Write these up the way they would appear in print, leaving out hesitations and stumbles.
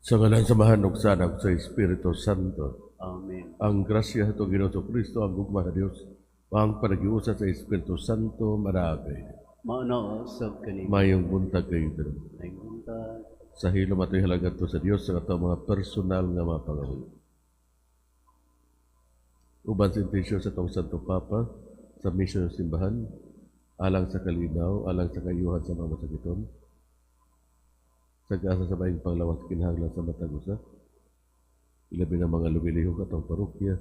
Sa ngalan sa Amahan ug sa Anak sa Espiritu Santo. Amen. Ang grasya sa Ginoo Kristo, ang gugma sa Dios, ang panaghiusa sa Espiritu Santo manaagay. Mauna usab kani. Mayong buntag kayo tanan. Mayong buntag. Sa hilom ato ihalad to sa Dios sa atong mga personal nga mga pangamuyo. Uban sa intensyon sa atong Santo Papa, sa misyon ng simbahan, alang sa kalinaw, alang sa kayuhan sa mga masakiton, sa asa sa maayong panglawas kinahanglan sa matag usa, ilabi na mga lumilihok atong parokya,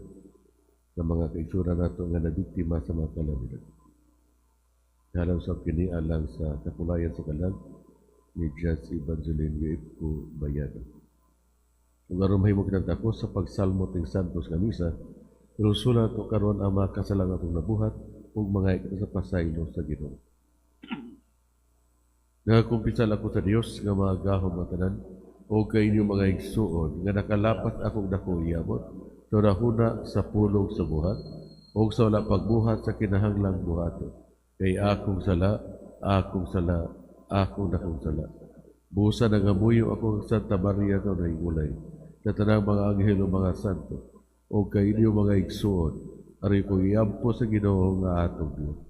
sa mga kaigsuonan nato nga nabiktima sa mga kalamidad. Ihalad sa kini alang sa kapulayan sa kalag ni Jess Evangeline Yuipco Bayado. Ug aron mahimo kitang takos sa pagsalmo ting Santos nga Misa, hinulsulan nato karon ang mga kasalang atong nabuhat ug mga kita sa pasaylo sa Ginoo. Nagakumpisal ako sa Dios nga makagagahom ang tanan ug kay inyo, mga igsuon, nga nakalapas akong dako yamot sa hunahuna, sa pulong, sa buhat ug sa wala pagbuhat sa kinahanglang buhaton, kay akong sala, akong sala, akong dakong sala. Busa nagamuyo ako sa Santa Maria nga Walay, sa tanang mga anghel ug mga santo, ug kay inyo, mga igsuon, aron akong iampo sa Ginoo nga atong Dios.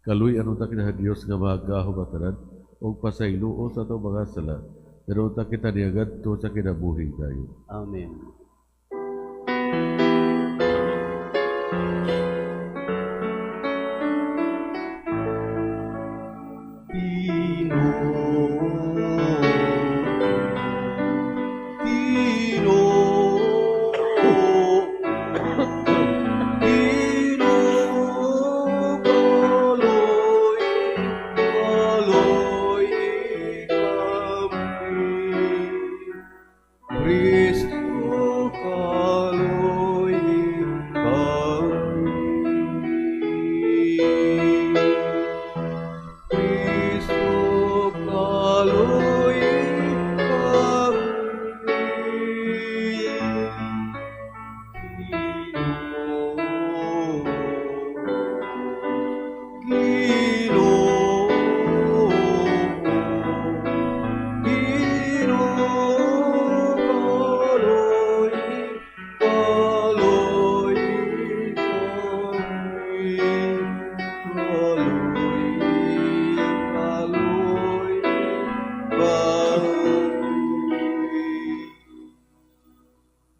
Kaluy-an unta kita sa Dios nga makagagahom ang tanan ug pasayloon sa atong mga sala, pero unta kita niadto sa kinabuhing dayon. Amen.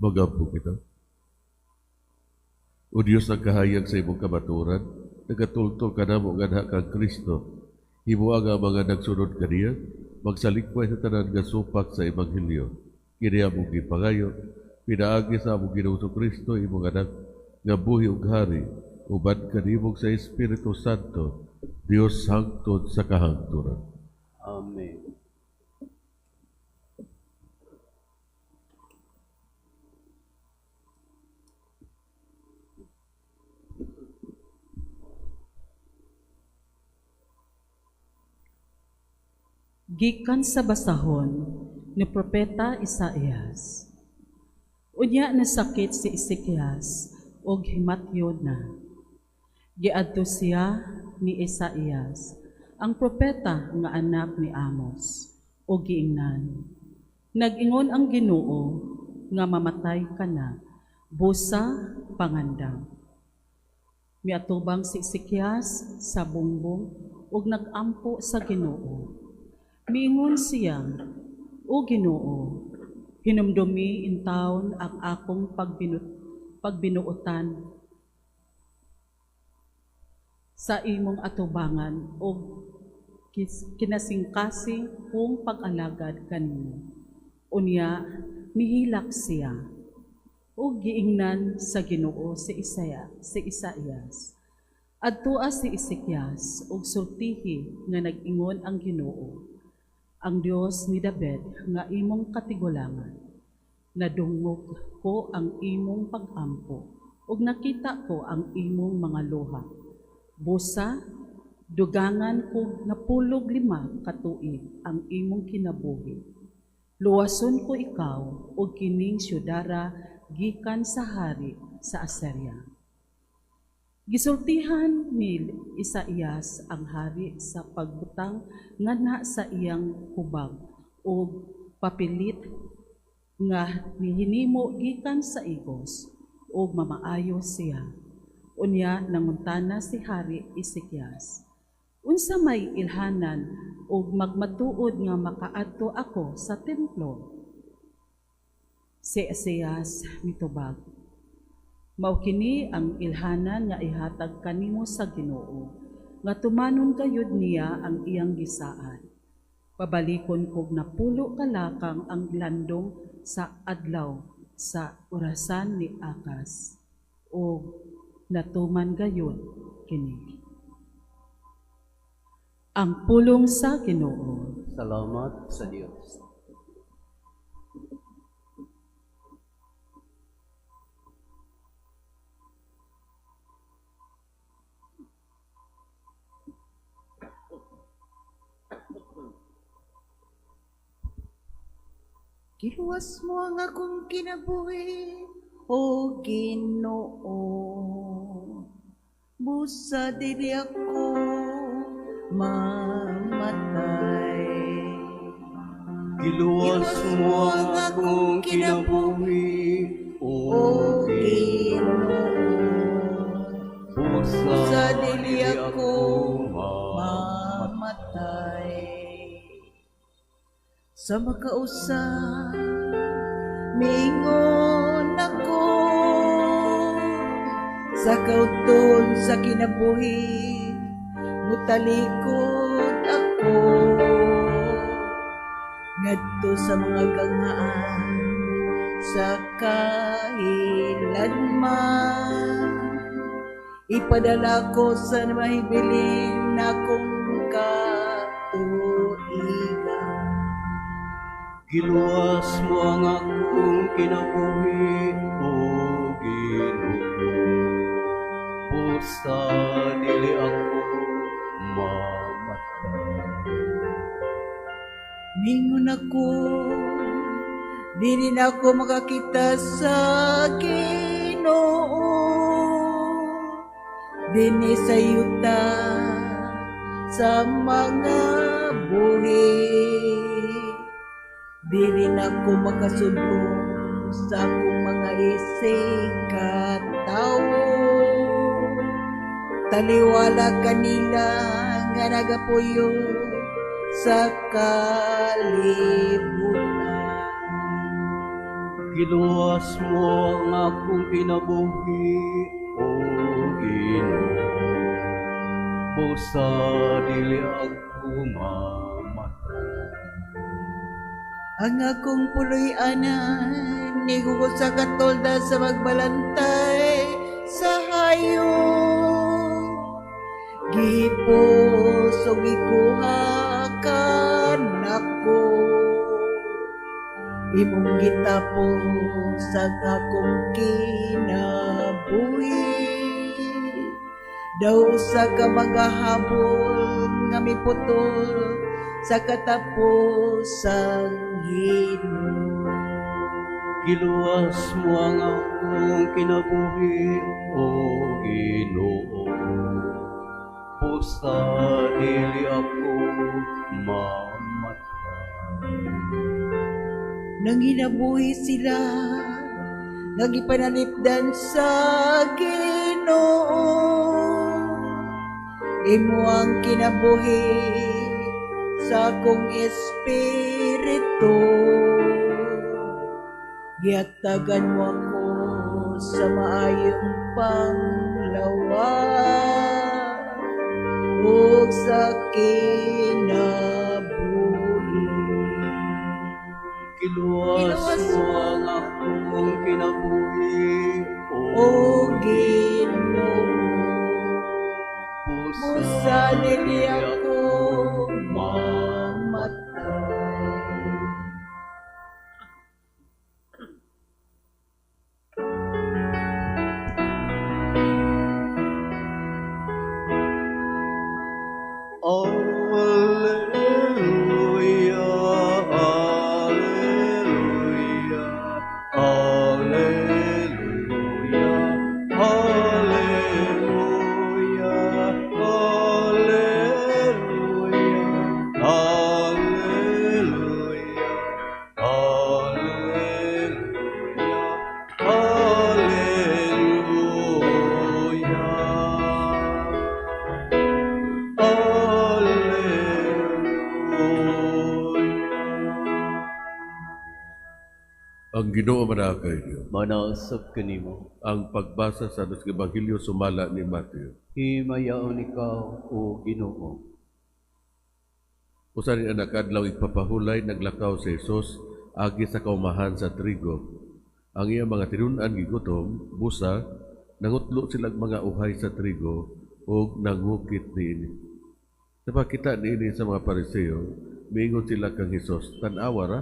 Magampo kita. O Diyos, nagkahayag sa imong kamatuoran, nagatultol kanamo nganha kang Kristo. Himoa nga ang mga nagsunod kaniya magsalikway sa tanan nga supak sa Ebanghelyo. Kini among gipangayo pinaagi sa among Ginoong Kristo, imong Anak, nga buhi ug hari uban kanimo sa Espiritu Santo, Dios hangtod sa kahangturan. Amen. Gikan sa basahon ni Propeta Isaías. Unya nasakit si Ezekias og himatyon na. Giadto siya ni Isaías, ang propeta nga anak ni Amos, ug giingnan: "Nag-ingon ang Ginoo nga mamatay ka na, busa pangandam." Miatubang si Ezekias sa bungbong ug nag-ampo sa Ginoo. Miingon siya, "O Ginoo, hinumdumi intawon ang akong pagbinuotan sa imong atubangan ug kinasingkasing kong pag-alagad kanimo." Unya mihilak siya. Ug giingnan sa Ginoo si Isaías, "Adtoa si Ezekias ug sultihi nga nag-ingon ang Ginoo, ang Dios ni David nga imong katigulangan: Nadungog ko ang imong pag-ampo ug nakita ko ang imong mga luha. Busa dugangan ko 95 ka tuig ang imong kinabuhi. Luwason ko ikaw ug kining syudara gikan sa hari sa Assyria." Gisultihan ni Isaías ang hari sa pagbutang nganha sa iyang hubag ug papilit Nga nihinimo gikan sa igos ug mamaayo siya. Unya nangutana si Hari Ezekias, "Unsa may ilhanan ug magmatuod nga makaadto ako sa templo?" Si Isaias mitubag, "Mao kini ang ilhanan nga ihatag kanimo sa Ginoo, nga tumanon gayud niya ang iyang gisaad. Pabalikon kog 10 ka lakang ang landong sa adlaw sa orasan ni Akas." Og natuman gayud kini. Ang pulong sa Ginoo. Salamat sa Dios. Giluwas mo ang akong kinabuhi, O Ginoo. Busa dili ako mamatay. Giluwas mo ang akong kinabuhi, O O Ginoo. Ginoo. Busa Busa dili dili ako ako mamatay. mamatay. Sa makausa, mingon ako sa kauton sa kinabuhi, mutalikod ako ngadto sa mga ganghaan sa kahilanman. Ipadala ko sa mahibilin akong katuigan. Giluwas mo ang akong kinabuhi, O Ginoo. Busa dili ako mamatay. Mingon ako, dili na ako makakita sa Ginoo. Dini sa yuta sa mga buhi. Dili na ako makasudlong sa akong mga isig katawo. Taliwala kanila nga nagapuyo sa kalibutan. Giluwas mo ang akong kinabuhi, O Ginoo. Busa dili ako mamatay. Ang akong puloy-anan, nigugo sa katolda sa magbalantay sa hayop. Gipos og ikuha kanako, imong gitapos ang akong kinabuhi. Daw sa ka magahabol nga miputol sa katapusang hinlo. Giluwas mo ang akong kinabuhi, O Ginoo. Busa dili ako mamatay. Nanginabuhi sila, nga gipanalipdan sa Ginoo. Imo ang kinabuhi sa akong espiritu. Giatagan mo ako sa maayong panglawas ug sa kinabuhi. Giluwas mo ang akong kinabuhi, O Ginoo. Busa dili ako mamatay. Alleluia, alleluia, alleluia, alleluia, alleluia. Ang Ginoo manaa kaninyo. Manausab kanimo. Ang pagbasa sa Santos Ebanghelyo sumala ni Mateo. Himayaon ikaw, o Ginoo. Usa ni anak adlaw igpapahulay, naglakaw si Jesus agi sa kaumahan sa trigo. Ang iya mga tinun-an gigutom, busa nangutlo sila mga uhay sa trigo ug nangukit niini. Sa pagkita niini sa mga Pariseo, miingon sila kang Hesus, "Tan-awa ra,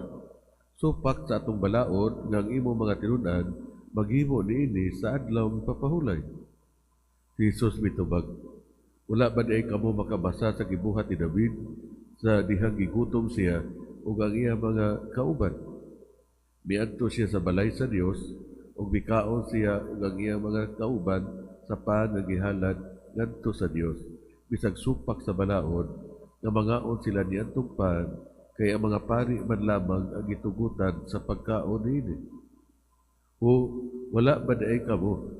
supak sa atong balaod nga ang imong mga tinun-an maghimo niini sa adlaw papahulay." Si Jesus mitubag, "Wala ba diay kamo makabasa sa gibuhat ni David sa dihang gigutom siya ug ang iya mga kauban? Miadto siya sa balay sa Dios ug mikaon siya ug ang iya mga kauban sa pan nga gihalad ngadto sa Dios, bisag supak sa balaod nga mangaon sila niadtong pan, kay ang mga pari man lamang ang gitugutan sa pagkaon niini. O wala ba diay kamo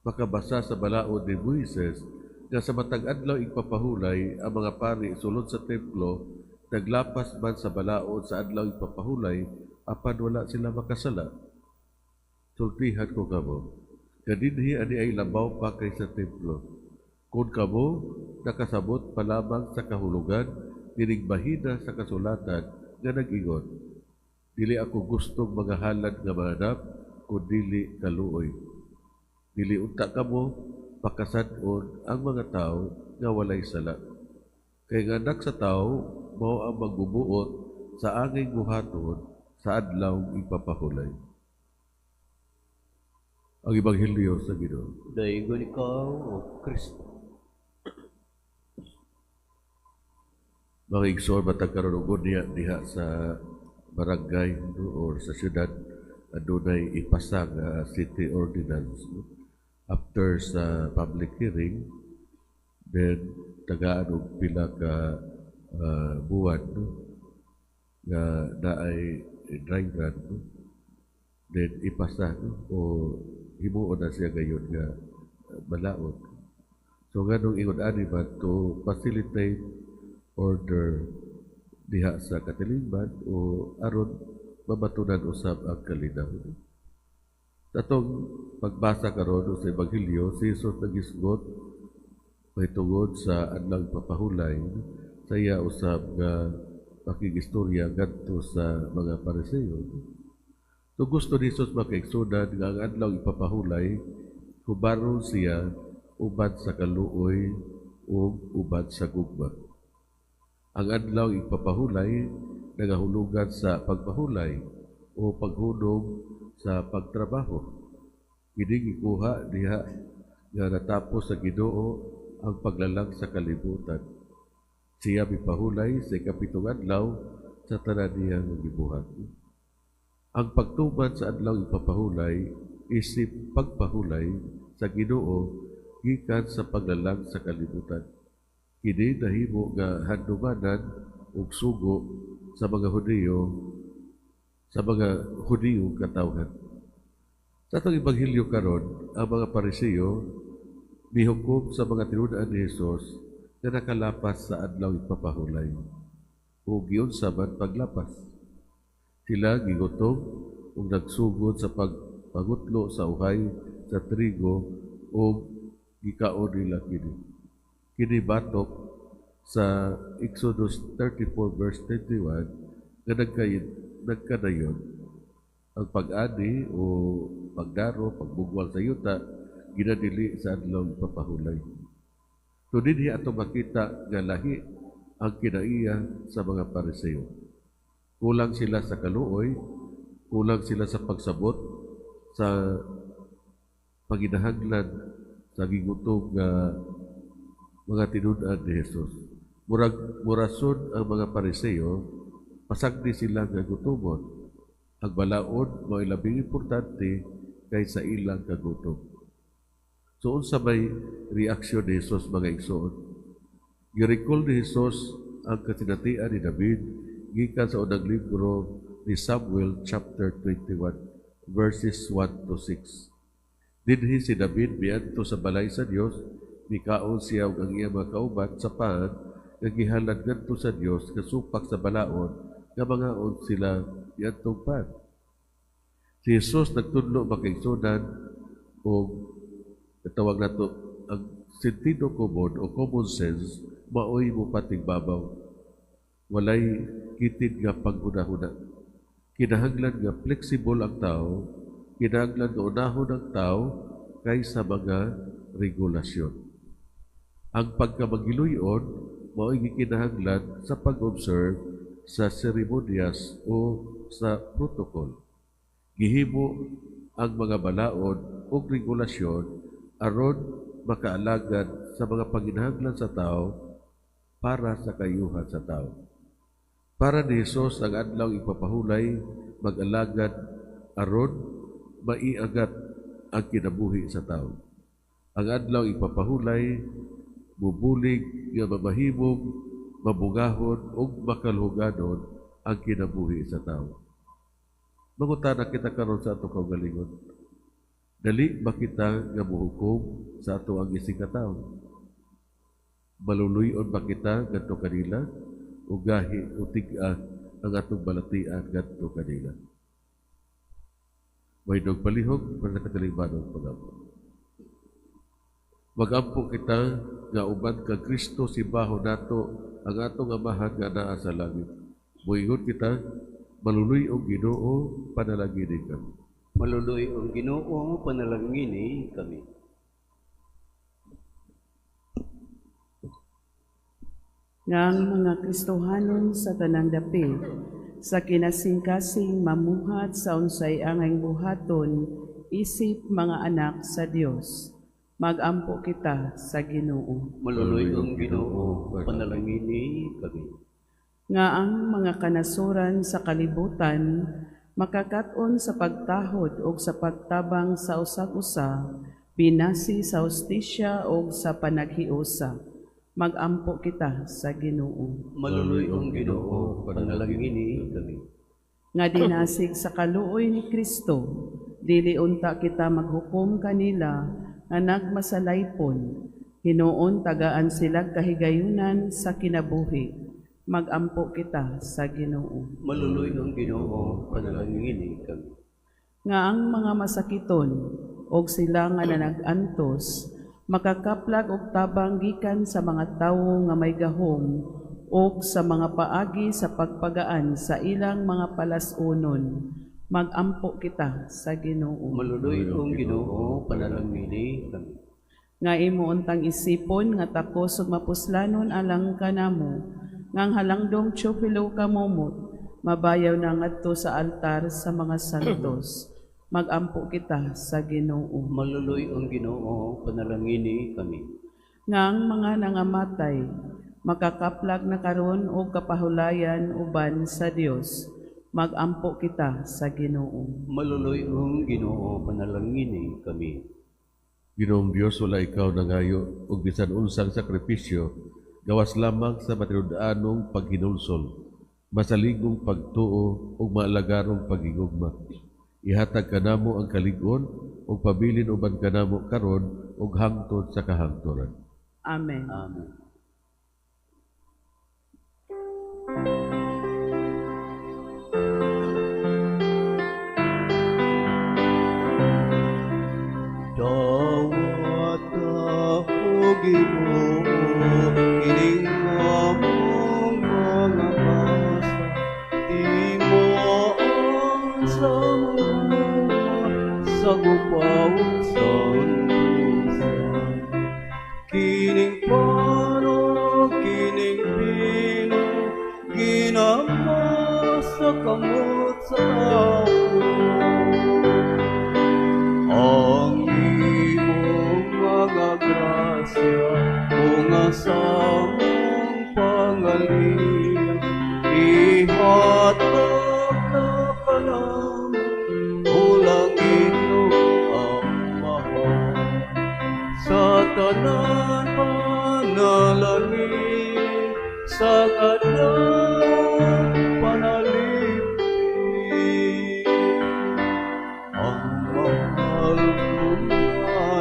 makabasa sa balaod ni Moises nga sa matag adlaw igpapahulay ang mga pari sulod sa templo naglapas man sa balaod sa adlaw igpapahulay, apan wala sila makasala? Sultihan ko kamo, nga dinhi ani ay labaw pa kaysa templo. Kung kamo nakasabot pa lamang sa kahulugan nining bahina sa kasulatan nga nag-ingon, 'Dili ako gustong mga halad nga mahanap, kun dili kaluoy,' dili unta kamo pakasad-on ang mga tawo nga walay sala. Kay ang Anak sa Tawo mao ang magbubuot sa angay buhaton sa adlaw igpapahulay." Ang Ebanghelyo sa Ginoo. Daygon ikaw, O Kristo. Mga igsoon, matag karon ug niya diha sa barangay, no, or sa syudad, adunay ipasa nga city ordinance, no? After sa public hearing, then tagaan og pila ka buwan, no, nga naay dry run, no? Then ipasa, no, o himuon na siya gayon nga balaod. So nganong ingon ani ba, to facilitate order diha sa katilingban o aron mabatunan usab ang kalinaw. Sa atong pagbasa karon sa Ebanghelyo, si Jesus nagisgot mahitungod sa adlaw papahulay sa iya usab nga pakigistorya ngadto sa mga Pariseo. So gusto ni Jesus makaigsunan nga ang adlaw ipapahulay, hubaron siya uban sa kaluoy ug uban sa gugma. Ang adlaw ipapahulay nagahulugan sa pagpahulay o paghunong sa pagtrabaho. Kini gikuha diha nga natapos sa Ginoo ang paglalang sa kalibutan. Siya mipahulay sa ikapitong adlaw sa tanan niya nga gibuhat. Ang pagtuman sa adlaw ipapahulay isip pagpahulay sa Ginoo gikan sa paglalang sa kalibutan. Kini nahimo nga handumanan ug sugo sa mga Hudiyo katawhan. Sa atong Ebanghelyo karon, ang mga Pariseo mihukom sa mga tinun-an ni Jesus nga nakalapas sa adlaw ipapahulay. Ug giunsa man paglapas. Sila gigutom ug nagsugod sa pagpangutlo sa uhay sa trigo ug gikaon nila kini. Kini batok sa Exodus 34 verse 21 nga nagkadayon ang pag-ani o pagdaro, pagbugwal sa yuta, ginadili sa adlaw ipapahulay. So dinhi ato makita nga lahi ang kinaiya sa mga Pariseo. Kulang sila sa kaluoy, kulang sila sa pagsabot sa panginahanglan sa gigutom nga mga tinun-an ni Jesus. Murag murason ang mga Pariseo, pasagdi sila nga gutomon. Ang balaod mao labing importante kaysa ilang kagutom. So unsa may reaksyon ni Jesus, mga igsoon? Gi-recall ni Jesus ang kasinatian ni David gikan sa unang libro ni Samuel chapter 21 verses 1 to 6. Dinhi si David miadto sa balay sa Dios, mikaon siya ug ang iyang mga kauban sa pan nga gihalad ngadto sa Dios nga supak sa balaod nga mangaon sila niadtong pan. Si Jesus nagtudlo, mga kaigsuonan, o tawag nato ang sentido komon o common sense, maoy mo patigbabaw. Walay kitid nga paghuna-huna. Kinahanglan nga flexible ang tao, kinahanglan nga unahon ang tao kaysa mga regulasyon. Ang pagkamagiluyon mao'y gikinahanglan sa pag-observe sa seremonyas o sa protocol. Gihimo ang mga balaod o regulasyon aron makaalagad sa mga panginahanglan sa tao para sa kayuhan sa tao. Para ni Jesus, ang adlaw ipapahulay mag-alagad aron maiagat ang kinabuhi sa tao. Ang adlaw ipapahulay mubulig nga mamahimong mabugahon ug makalhuganon ang kinabuhi sa tao. Mangutana kita karon sa ato kaugalingon. Dali ba kita nga muhukom sa ato ang isig ka tawo? Maluluy-on ba kita ngadto kanila o gahi o tig-a ang atong balatian ngadto kanila? Mahindog palihog para sa katilingbanong pag-ampo. Magampo kita nga uban kang Kristo simbahon nato ang atong Amahan nga naa sa langit. Moingon kita, "Maluluy-ong Ginoo, panalangini kami." Maluluy-ong Ginoo, panalangini kami. Nga ang mga Kristohanon sa tanang dapit sa kinasingkasing mamuhat sa unsay angay buhaton isip mga anak sa Dios. Magampo kita sa Ginoo. Maluluy-ong Ginoo, panalangini kami. Nga ang mga kanasuran sa kalibutan makakat-on sa pagtahod og sa pagtabang sa usag-usa, binasi sa hustisya og sa panaghiusa. Magampo kita sa Ginoo. Maluluy-ong Ginoo, panalangini kami. Nga dinasig sa kaluoy ni Kristo, dili unta kita maghukom kanila nga nagmasalaypon. Hinuon tagaan sila kahigayunan sa kinabuhi. Magampo kita sa Ginoo. Maluluy-ong Ginoo, panalangini kami. Nga ang mga masakiton og sila nga nanag-antos makakaplag og tabang gikan sa mga tawo nga may gahom og sa mga paagi sa pagpagaan sa ilang mga palas-unon. Magampo kita sa Ginoo. Maluluy-ong Ginoo, panalangini kami. Nga imo untang isipon nga takos ug mapuslanon alang kanamo, nga ang halangdong Teofilo Camomot mabayaw na ngadto sa altar sa mga santos. Magampo kita sa Ginoo. Maluluy-ong Ginoo, panalangini kami. Nga ang mga nangamatay makakaplag na karon og kapahulayan uban sa Dios. Magampo kita sa Ginoo. Maluluy-ong Ginoo, panalangini kami. Ginoong Dios, wala ikaw nangayo og bisan unsang sakripisyo gawas lamang sa matinud-anong paghinulsol, masaligong pagtuo ug maalagarong pagigugma. Ihatag kanamo ang kalig-on ug pabilin uban kanamo karon ug hangtod sa kahangturan. Amen. Amen. Dawata o Ginoo, kining among mga basa, timaan sa mga sagupawong sandusa. Kining pano, kining bino, ginama sa kamot sa ako. Ang imong mga grasya, bunga sa among pangaliyang, ihatag na kanamo, ulang inyong amahan. Sa tanan panalangin, sa adlaw panalipin. Ang mahal mong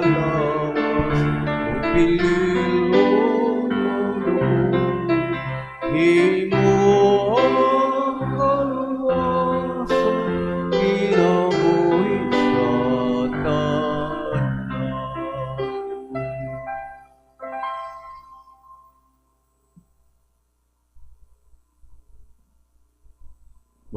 lawas, o pililong mong dugo, himo ang kaluwasan, kinabuhi.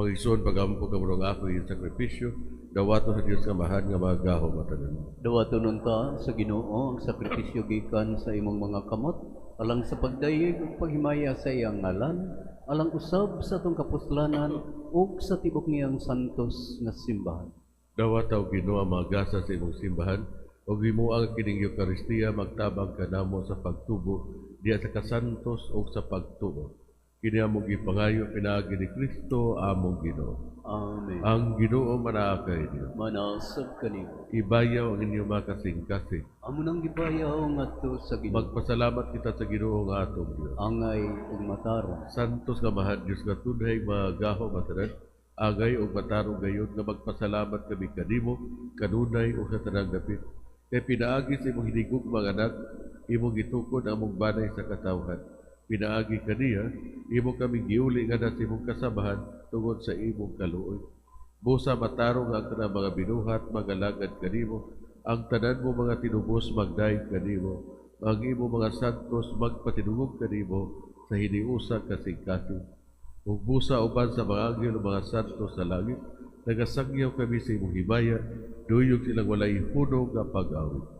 Mga igsoon, pagampo kamo ng ako iyong sakripisyo, dawato sa Dios nga Amahan nga magahom matanan. Dawaton unta sa Ginoo ang sakripisyo gikan sa imong mga kamot, alang sa pagdayeg ug paghimaya sa iyang ngalan, alang usab sa atong kapuslanan ug sa tibok niyang santos nga simbahan. Dawata og Ginoo ang mga gasa sa imong simbahan, ug himuang kining Eukaristiya magtabang kanamo sa pagtubo diha sa kasantos ug sa pagtuo. Kini among gipangayo pinaagi ni Kristo among Ginoo. Amen. Ang Ginoo manaa kaninyo. Manaasab kanimo. Ibayaw ang inyong mga kasing-kasing. Amo nang gibayaw ngadto sa Ginoo. Magpasalamat kita sa Ginoo nga atong Dios. Angay ug matarong. Santos nga Amahan Dios nga tunay magahom matanan, angay ug matarong gayud nga magpasalamat kami kanimo kanunay ug sa tanang dapit. Kay pinaagi sa imong hinigugmang anak, imong gitukod ang among banay sa katawhan. Pinaagi kaniya, imo kami giuli nga sa imong kasamahan tungod sa imong kaluoy. Busa matarong ang tanang mga binuhat magalagad kanimo, ang tanan mo mga tinubos magdaig kanimo, ang imo mga santos magpatinungog kanimo sa hiniusang kasing-kasing. Ug busa uban sa mga anghel ug mga santos sa langit, nagasangyaw kami sa imong himaya, duyog silang walay hunong nga pag-awit.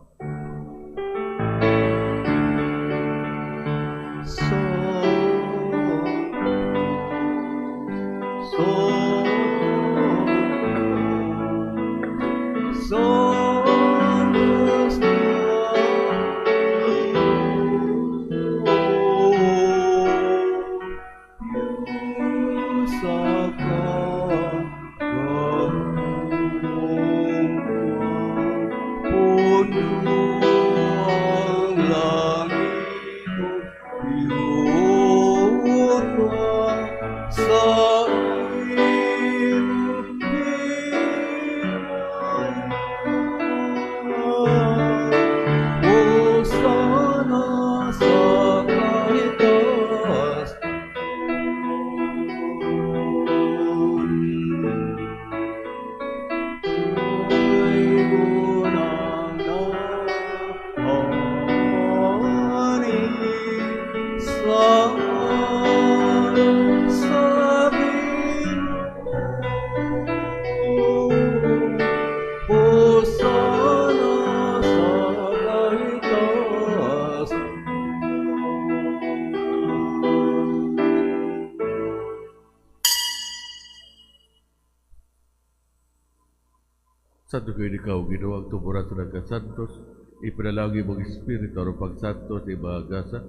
Sa dugoy ni ikaw, Ginoo, ang tuburan sa nagkasantos, ipanalangin mong Espiritu aron pagsantos sa mga gasa,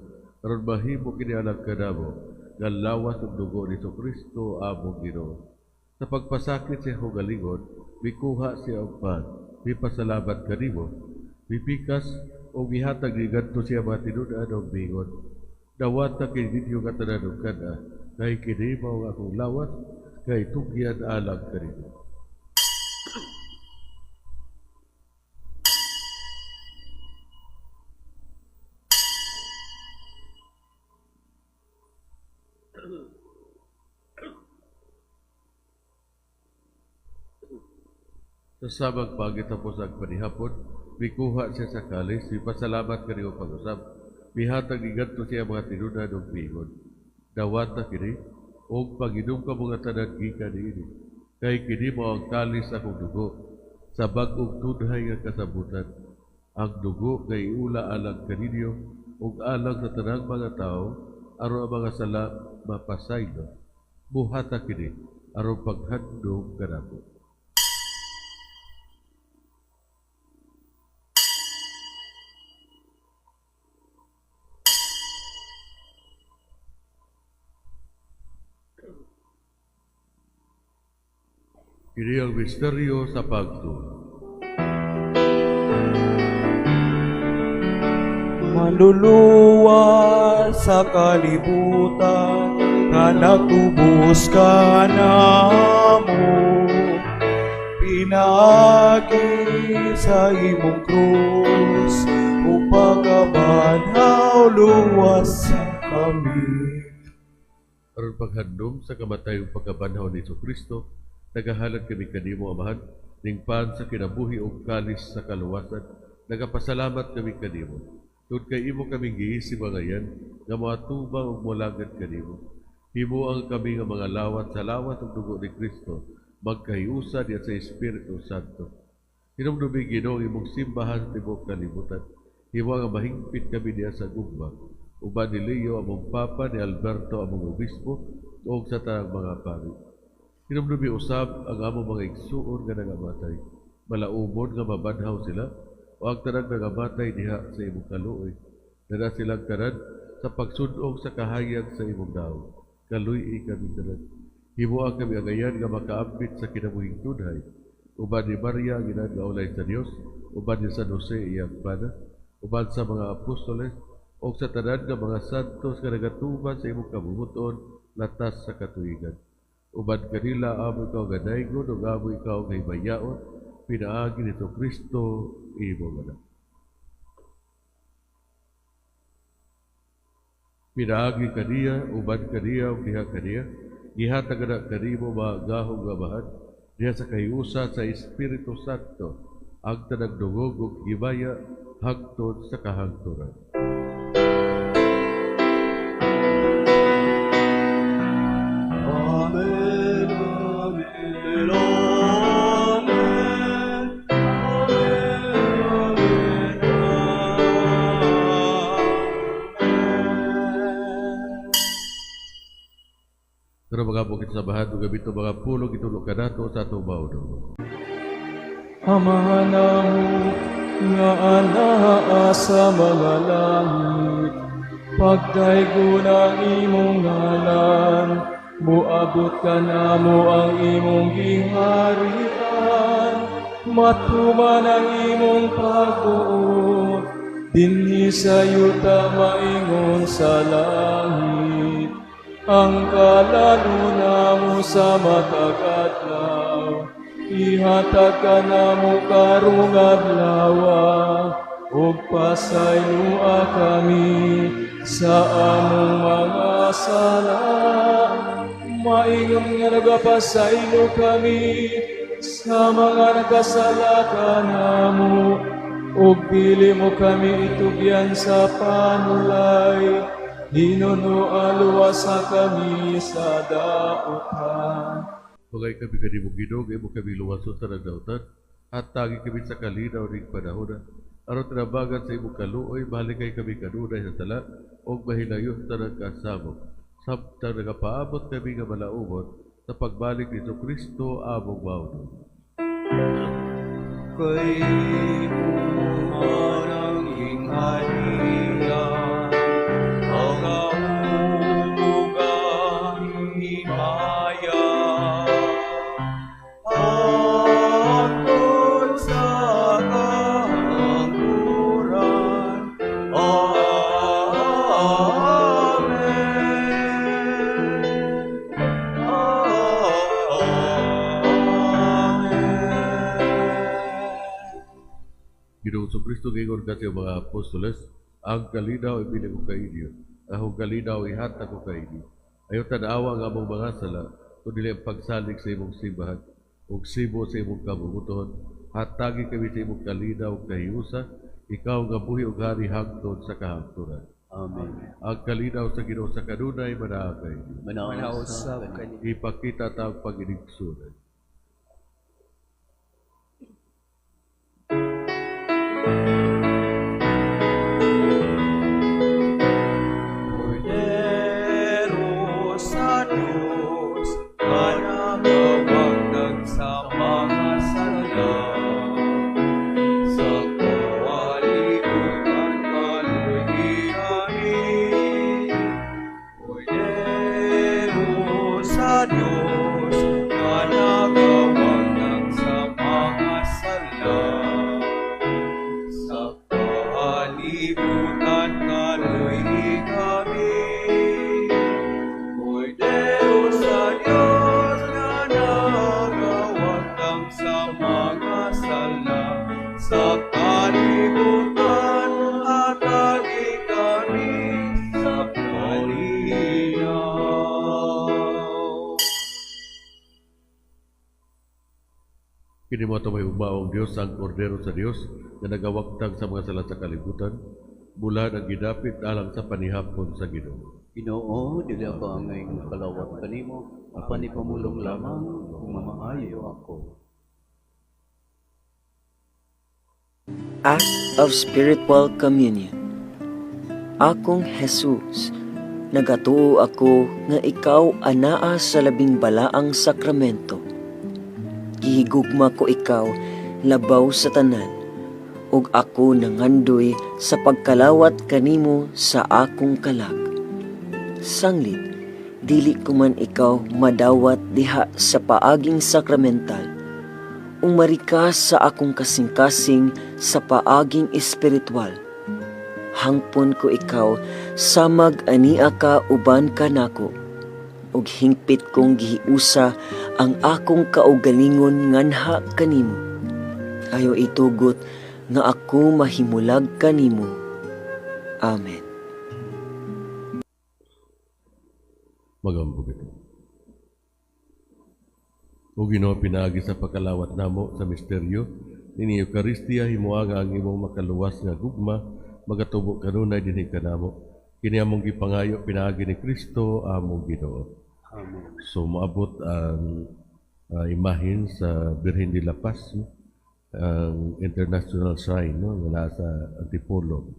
aron mahimo kini alang kanamo, nga lawas ug dugo ni Kristo among Ginoo. Sa pagpasakit sa iyang galingon, mikuha siya og pan, mipasalamat kanimo, mipikas o mihatag ni ngadto siya mga tinud-an og miingon, dawata kini ninyo nga tanan og kan-a, kay kini mao ang akong lawas, kay tugyan alang kanimo. Sa samang pagitapos ang panihapon, mikuha siya sa kalis, mipasalamat kanimo pag-usab, mihatag ni ngadto siya mga tinud-an og miingon, dawata kini, og pag-inom ka mga tanan gikan niini, kay kini mao ang kalis akong dugo, sa bag-ong tunhay nga kasabutan. Ang dugo kay iula alang kaninyo ug alang sa tanang mga tawo, aron ang mga sala mapasaylo. Buhata kini aron paghandom kanamo. Kini ang misteryo sa pagtuo. Manluluwas sa kalibutan, nga nagtubos ka namo, pinaagi sa imong krus, ug pagkabanhaw luwas kami. Aron paghandom sa kamatayong pagkabanhaw ni Kristo, nagahalad kami kanimo, Amahan, ning pan sa kinabuhi ug kalis sa kaluwasan. Nagapasalamat kami kanimo. Tungod kay imo kami giisip ngayan nga moatubang ug molagad kanimo. Himuang kami nga mga lawat sa lawat ug dugo ni Kristo, magkahiusa diha sa Espiritu Santo. Hinumdumi, Ginoo, imong simbahan sa tibuok kalibutan. Himuang nga mahingpit kami diha sa gugma. Uban ni Leo among Papa, ni Alberto among Obispo, ug sa tanang mga pari. Hinumdumi usab ang among mga igsuon nga nangamatay. Malaumon nga mabanhaw sila, o ang tanang nangamatay diha sa imong kaluoy. Dala silang tanan sa pagsud-ong sa kahayag sa imong daw. Kaluy-i kami tanan. Himuang kami angayan nga makaambit sa kinabuhing tunhay. Uban ni Maria ang ina nga ulay sa Dios, uban ni San Jose iyang bana, uban sa mga apostoles, o sa tanan nga mga santos nga nagatuman sa imong kabubut-on latas sa katuigan. Uban kanila amo ikaw nga daygon ug amo ikaw nga himayaon, pinaagi ni Kristo imong anak. Pinaagi kaniya, uban kaniya, ug diha kaniya, gihatag na kanimo mga gahom nga amahan, diha sa kahiusa sa Espiritu Santo, ang tanang dungog ug himaya hangtod sa kahangturan. Amen, amen, amen, amen, amen, amen. Pero mga bukid sa bahan, ug gabito mga pulong itulo kanato sa atong maunong. Amahan namo nga anaa sa mga langit, pagdaygon ang imong ngalan, moabot kanamo ang imong giharian, matuman ang imong pagbuot, dinhi sa yuta maingon sa langit. Ang kalaluna namo sa matag adlaw, ihatag kanamo karong adlaw, ug pasayloa kami sa among mga sala, maingon nga nagapasaylo kami sa mga nagkasala kanamo, ug dili mo kami itugyan sa panulay, hinunoa luwasa kami sa dautan. Pagay kami kanimo Ginoo, imo kami luwason sa nagdautan, at tagi kami sa kalinaw ning panahona. Aron tinabagan sa imong kaluoy, mahalikay kami kanunay sa sala, ug mahilayo sa tanang kasamok. Samtang nagapaabot kami nga malaumon sa pagbalik ni Kristo among Maunong. Kay ang gingharian, ang ug ang himaya, hangtod sa kahangturan. Amen. Amen. Ginoong Kristo, giingon ka sa iyong mga apostoles, ang kalinaw ibilin ko kainyo, akong kalinaw ihatag ko kainyo. Ayaw tanawa ang among mga sala, kun dili ang pagsalig sa imong simbahan, ug sibo sa imong kabubut-on, hatagi kami sa imong kalinaw ug kahiusa, ikaw nga buhi ug hari hangtod sa kahangturan. Amen. Ang kalinaw sa Ginoo sa kanunay manaa kainyo. Manausab Manausab kaniyo. Ipakita ta ang pag-inigsunan. Kordero sa Diyos, nga nagawagtag sa mga sala, sa kalibutan kaluy-i kami. Kordero sa Diyos, nga nagawagtag sa mga sala, sa kalibutan kaluy-i kami. Kordero sa Diyos, nga nagawagtang sa mga sala, sa kalibutan hatagi kami sa kalinaw. Kini mo ito may umaong Diyos, ang kordero sa Diyos, na nagawagtang sa mga sala sa kalibutan, mula ang gidapit alang sa panihapon sa Ginoo. Ginoo, dili ako angay kalawat kanimo, apan ipamulong lamang kung mamaayo ako. Act of Spiritual Communion. Akong Jesus, nagatuo ako nga ikaw anaa sa labing balaang sakramento. Gihigugma ko ikaw labaw sa tanan, ug ako nangandoy sa pagkalawat kanimo sa akong kalag. Sanglit, dili ko man ikaw madawat diha sa paaging sakramental. Umari ka sa akong kasing-kasing sa paaging espiritual. Hangpon ko ikaw samag ania ka uban kanako, ug hingpit kong gihiusa ang akong kaugalingon nganha kanimo. Ayaw itugot nga ako mahimulag kanimo. Amen. Magambog ito. O Ginoo, pinaagi sa pagkalawat namo sa misteryo nini Eucharistia, himoa nga ang imong makaluwas nga gugma magatubo kanunay dinhi kanamo. Kini among gipangayo pinaagi ni Kristo among Ginoo. Amen. So moabot ang imahin sa Birhen de la Paz, no? Ang international shrine, no, nga naa sa Antipolo.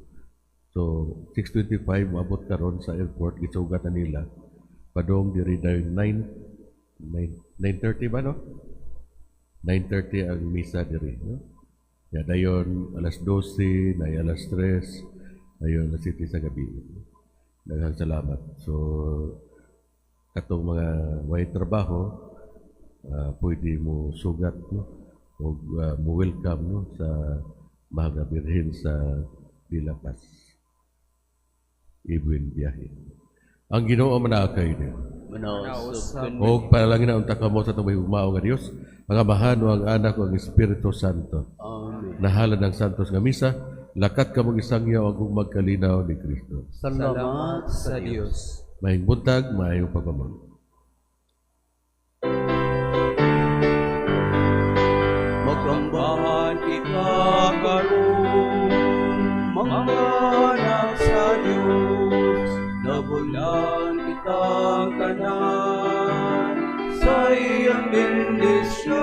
So 6:25 moabot karon sa airport, gisugat na nila. Padong diri dayon 9:30 ba, no? 9:30 ang misa diri, no? Ya dayon alas 12, na alas 3, ayon alas 7 sa gabi. Daghang salamat. So katong mga way trabaho, pwede mo sugat, no, og mo welcome, no, sa Mahal nga Birhen sa de la Paz. Ibwin biyahe. Ang Ginoo manaakay niyo. Manausap Og panalangin na unta kamo sa atong mahigugmao nga Dios, ang Amahan o ang Anak o ang Espiritu Santo. Amen. Nahalan ng Santos nga misa, lakat ka mag-isangyaw ang magkalinaw ni Kristo. Salamat sa Dios. Maayong buntag, maayong pagpamang. Magambahan kita karon, mga anak sa Dios, nabulan kitang tanan sa iyang bendisyon.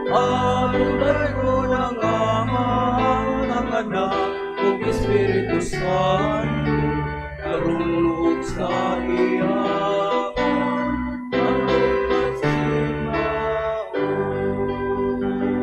Atong